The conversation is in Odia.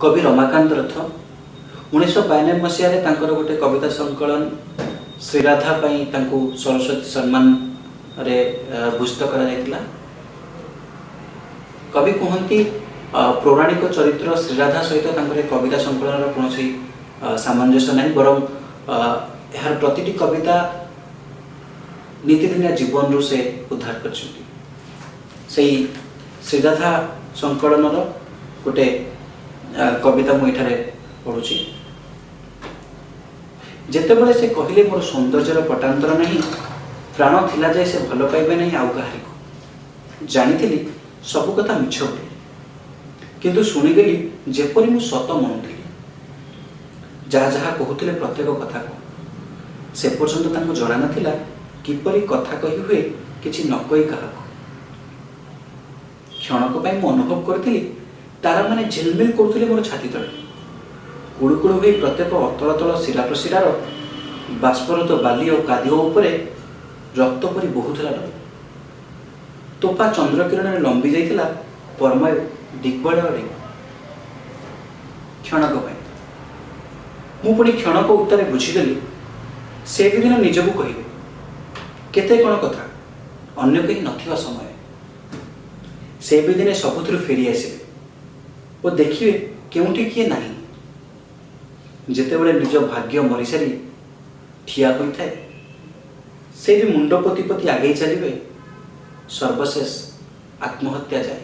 କବି ରମାକାନ୍ତ ରଥ 1992 ମସିହାରେ ତାଙ୍କର ଗୋଟେ କବିତା ସଂକଳନ ଶ୍ରୀରାଧା ପାଇଁ ତାଙ୍କୁ ସରସ୍ୱତୀ ସମ୍ମାନରେ ଭୂଷିତ କରାଯାଇଥିଲା। କବି କୁହନ୍ତି, ପୌରାଣିକ ଚରିତ୍ର ଶ୍ରୀରାଧା ସହିତ ତାଙ୍କର ଏ କବିତା ସଂକଳନର କୌଣସି ସାମଞ୍ଜସ୍ୟ ନାହିଁ, ବରଂ ଏହାର ପ୍ରତିଟି କବିତା ନିତିଦିନିଆ ଜୀବନରୁ ସେ ଉଦ୍ଧାର କରିଛନ୍ତି। ସେଇ ଶ୍ରୀରାଧା ସଂକଳନର ଗୋଟେ କବିତା ମୁଁ ଏଠାରେ ପଢ଼ୁଛି। ଯେତେବେଳେ ସେ କହିଲେ, ମୋର ସୌନ୍ଦର୍ଯ୍ୟର ପଟାନ୍ତର ନାହିଁ, ପ୍ରାଣ ଥିଲା ଯାଏ ସେ ଭଲ ପାଇବେ ନାହିଁ ଆଉ କାହାରିକୁ, ଜାଣିଥିଲି ସବୁ କଥା ମିଛ ବୋଲି। କିନ୍ତୁ ଶୁଣିଗଲି ଯେପରି ମୁଁ ସତ ମଣୁଥିଲି ଯାହା ଯାହା କହୁଥିଲେ ପ୍ରତ୍ୟେକ କଥାକୁ। ସେ ପର୍ଯ୍ୟନ୍ତ ତାଙ୍କୁ ଜଣା ନଥିଲା କିପରି କଥା କହି ହୁଏ କିଛି ନ କହି କାହାକୁ। କ୍ଷଣକ ପାଇଁ ମୁଁ ଅନୁଭବ କରିଥିଲି, ତାରାମାନେ ଝିଲମିଲ କରୁଥିଲେ ମୋର ଛାତି ତଳେ। କୁଳୁକୁଳୁ ହୋଇ ପ୍ରତ୍ୟେକ ଅତଳ ତଳ ଶିରା ପ୍ରଶିରାର ବାଷ୍ପରତ ବାଲି ଓ କାଦୁଅ ଉପରେ ରକ୍ତ ପରି ବହୁଥିଲା ଲହୁ। ତୋପା ଚନ୍ଦ୍ରକିରଣରେ ଲମ୍ବି ଯାଇଥିଲା ପରମାୟୁ ଦିଗ୍ବଳୟ ଡେଇଁ। କ୍ଷଣକ ପାଇଁ ମୁଁ ପୁଣି କ୍ଷଣକ ଉତ୍ତାରେ ବୁଝିଗଲି, ସେ ବି ଦିନ ନିଜକୁ କହିବେ କେତେ କ'ଣ କଥା ଅନ୍ୟ କେହି ନଥିବା ସମୟରେ। ସେ ବି ଦିନେ ସବୁଥିରୁ ଫେରି ଆସିବେ ଓ ଦେଖିବେ କେଉଁଠି କିଏ ନାହିଁ। ଯେତେବେଳେ ନିଜ ଭାଗ୍ୟ ମରିସାରି ଠିଆ ହୋଇଥାଏ, ସେ ବି ମୁଣ୍ଡ ପୋତି ପୋତି ଆଗେଇ ଚାଲିବେ ସର୍ବଶେଷ ଆତ୍ମହତ୍ୟା ଯାଏ।